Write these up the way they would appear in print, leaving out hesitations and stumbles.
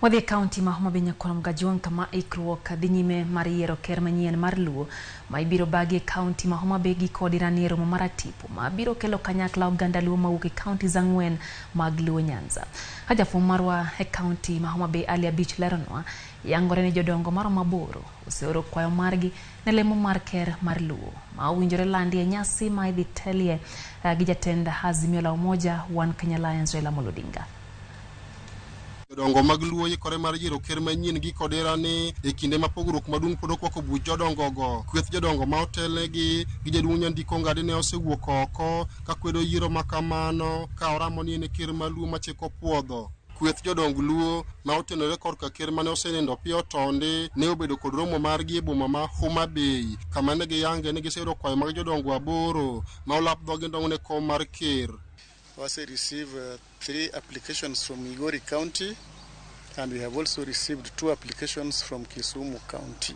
Wadhi e kaunti ma Homa Bay Nyakuonom Kajwang' kama ikruok dhi nyime mar yiero ker manyien mar Luo ma ibiro bagi e kaunti ma Homa Bay gi kod irani e romo mar atipo ma biro kelo kanyakla oganda Luo mawuok e kauntis ang'wen mag Luo Nyanza. Ka jafwambo marwa e kaunti ma Homa Bay Ali Abich leronwa, yangore ni jodongo maromo aboro oseoro kwayo margi ne lemo mar ker mar Luo ma owinjore landi e nyasi ma idhi telie gi jatend Azimio la Umoja One Kenya Alliance Raila Amolo Odinga. Jodongo mag Luo ikore mar yiero ker manyien gi kodera ni e kinde ma pogruok maduong' pod okwako buch jodongo go. Kweth jodongo ma otelnegi gi jaduong' Nyandiko Ongadi ne osewuok oko ka kwedo yiero ma kamano ka oramo ni en e ker mar Luo machiko puodho. Kweth jodong Luo ma otenore korka ker mane osenindo piyo tondi ne obedo kod romo margi e boma ma Homa Bay kama ne giyange ni giseyudo kwayo mag jodongo aboro ma olap dhogi ndong' ne kom mar ker. Wase receive 3 applications from Migori County, and we have also received 2 applications from Kisumu County.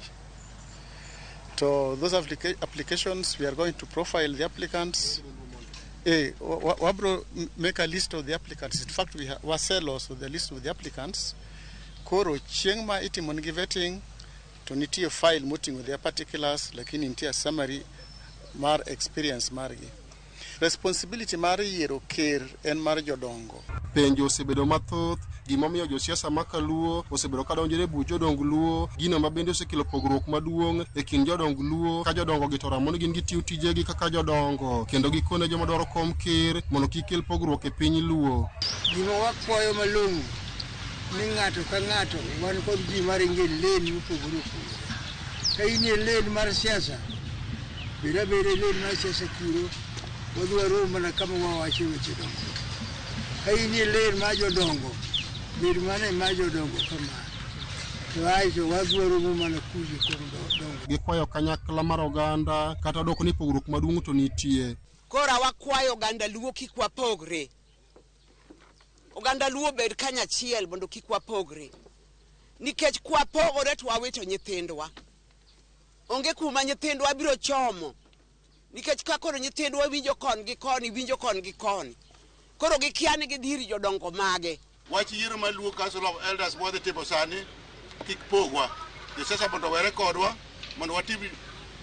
So those applications, we are going to profile the applicants. Wabro make a list of the applicants. In fact, we wasell also the list of the applicants. Koro chieng' ma itimo nigi vetting, to nitie file moting'o their particulars, lakini nitie summary mar experience margi. Responsibility mar yiero ker en mar jodongo. Penjo osebedo mathoth gimomiyo josiasa ma kaluo osebedo ka donjore e buch jodong Luo, gino ma bende osekelo pogruok maduong' e kind jodong Luo ka jodongo gi to ramo ni gin gitiyo tijegi kaka jodongo kendo gikone joma dwaro kom ker mondo kik kel pogruok e piny Luo. Gima wakwayo malong'o ni ng'ato ka ng'ato wan kod ji maringo e lane mopogore opogore. Ka in e lane mar siasa, bed abeda e lane mar siasa kuro, wadhi warom mana kama wawache weche dongo. Ka in e lane mar jodongo, bed mana e mar jodongo kama. To aeto wadhi waromo mana kucho kuom dongo. Gikwayo kanyakla mar oganda kata dok ni pogruok maduong' to nitie. Koro wakwayo oganda Luo kik wapogre. Oganda Luo bed kanyachiel mondo kik wapogre. Nikech kwapogore to wawito nyithindwa. Onge kuma nyithindwa biro chomo. Nikech ka koro nyithindwa winjo kon gi koni, winjo kon gi koni. Koro gikia ni gidhi ir jodongo mage. Wach yiero mar Luo Council of Elders mwadhi timo sani kik pogwa. Josiasa mondo owere kodwa mondo watim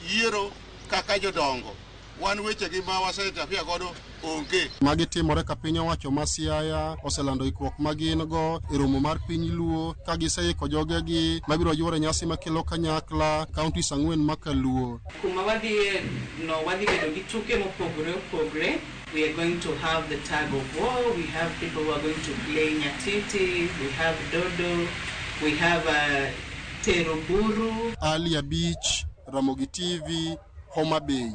yiero kaka jodongo. Wan wechegi ma wase-interfere godo onge. Magi timore ka piny owacho ma Siaya oselando ikruok ma gin go e romo mar piny Luo ka giseiko jogegi mabiro yuoro e nyasi makelo kanyakla counties ang'wen ma kaluo. Kuma wadhiye no wadhi bedo gi tuke mopogore opogre. We are going to have the tug of war, we have people who are going to play nyatiti, we have dodo, we have tero buru. Ali Abich, Ramogi TV, Homa Bay.